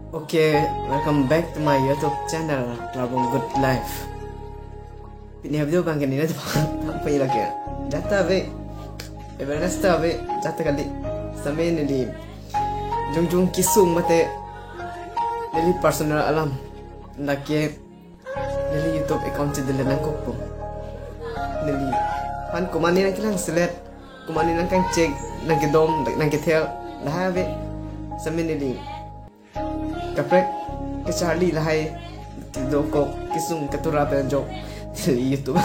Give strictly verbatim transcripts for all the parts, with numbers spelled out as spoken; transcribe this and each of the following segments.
Okay, welcome back to my YouTube channel, Labong Good Life. Pini video abang ke neli nangphan lake jata ave, awareness ta ave, jata kali. Same neli jongjong kesung mate neli personal alam lake neli YouTube account chedelete nangkokpo. Neliphan komatne nangkelang selet, komatne nangkangchek, nangkedom, nangkethel, lahai ave. Same neli kaprek kacharli lahai dokok kesung katura pen ajok neli YouTube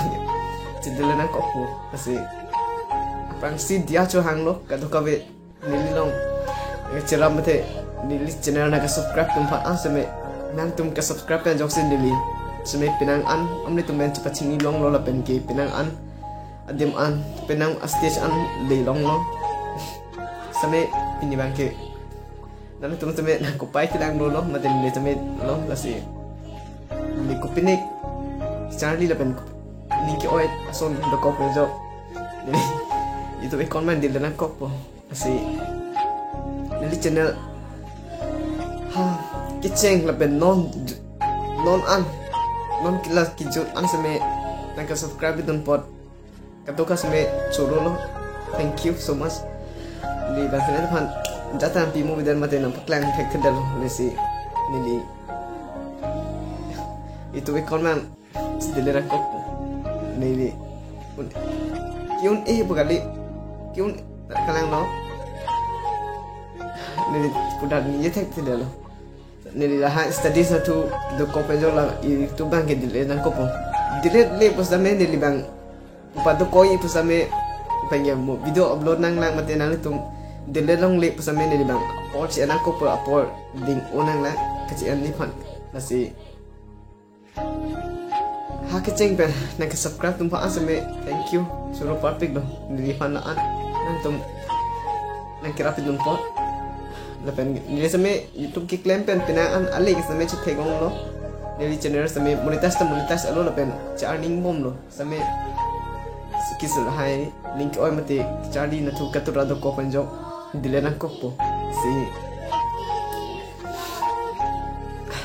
chedelete nangkokpo. Lasi aphrangsi diya chohanglo kadokave neli along cheram mate neli channel nangkesubscribe atum aphan an same nangtum kesubscribe pen ajoksi neli same penang an amri atum pen chepachini longlo lapen ke penang an adim an penang a-stage an le longlo. Same pini abang ke nangtum same nangkopai kelang longlo mate neli same lo. Lasi neli kopine charli lapen ning ke-oi ason dokok pen ajok neli YouTube account man delete nangkokpo. Lasi neli channel ha kecheng lapen non non an non kelang kejut an same nangkesubscribe dunpot kadokave same chorolo. Thank you so much. Neliphan same aphan jata pi movie dan mate nangpaklang thekthedetlo. Lasi neli YouTube account man chedelete nangkokpo. Neli un ke-un-e pu kali, ke-un kalanglo. Neli pudar neli thekthedetlo. Neli lahai studies atum dokok pen ajok la YouTube abang ke delete nangkokpo. Delete le pusitame neli abang pu padokok-i pusitame pengen mo video upload nanglang mate nangtum delete longle pusitame neli abang apor che nangkokpo, apor ding-o nanglang kache-en neliphan. Lasi ha kecheng pen nangkesubscribe atum aphan an same thank you choro parpiklo. Neliphan la-an nangtum nangkerap dunpot. Lapen neli same YouTube keklem pen penang an ale ke same chethek longlo. Neli channel same monetize ta monetize alo lapen che-earning bomlo. Same sikis lahai ning ke-oi mate charli atum katura dokok pen ajok delete nangkokpo. Si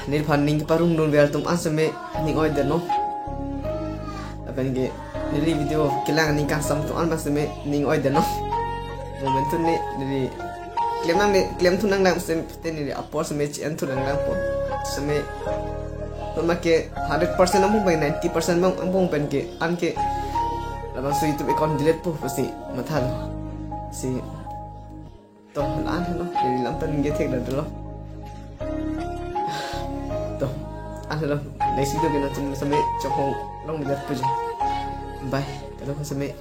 neliphan ning keparong dunver atum an same ning oidetnon. Lapen ke neli video kelang aning kangsam atum an abang same ning oidetnon. Momentum ne neli klem nangne, klemthu nanglang same te neli apor same che-enthu nanglangpo. Same non ma ke hundred percent angbong pen ninety percent angbong, angbong pen ke an ke labangso YouTube account deletepon pusi mathalo. Si to la-an helo, neli lam ta ningje thekdetlo. To la-an helo, next video ke nangtum same chonghong longledet pu jo. Bye. Kadokave same.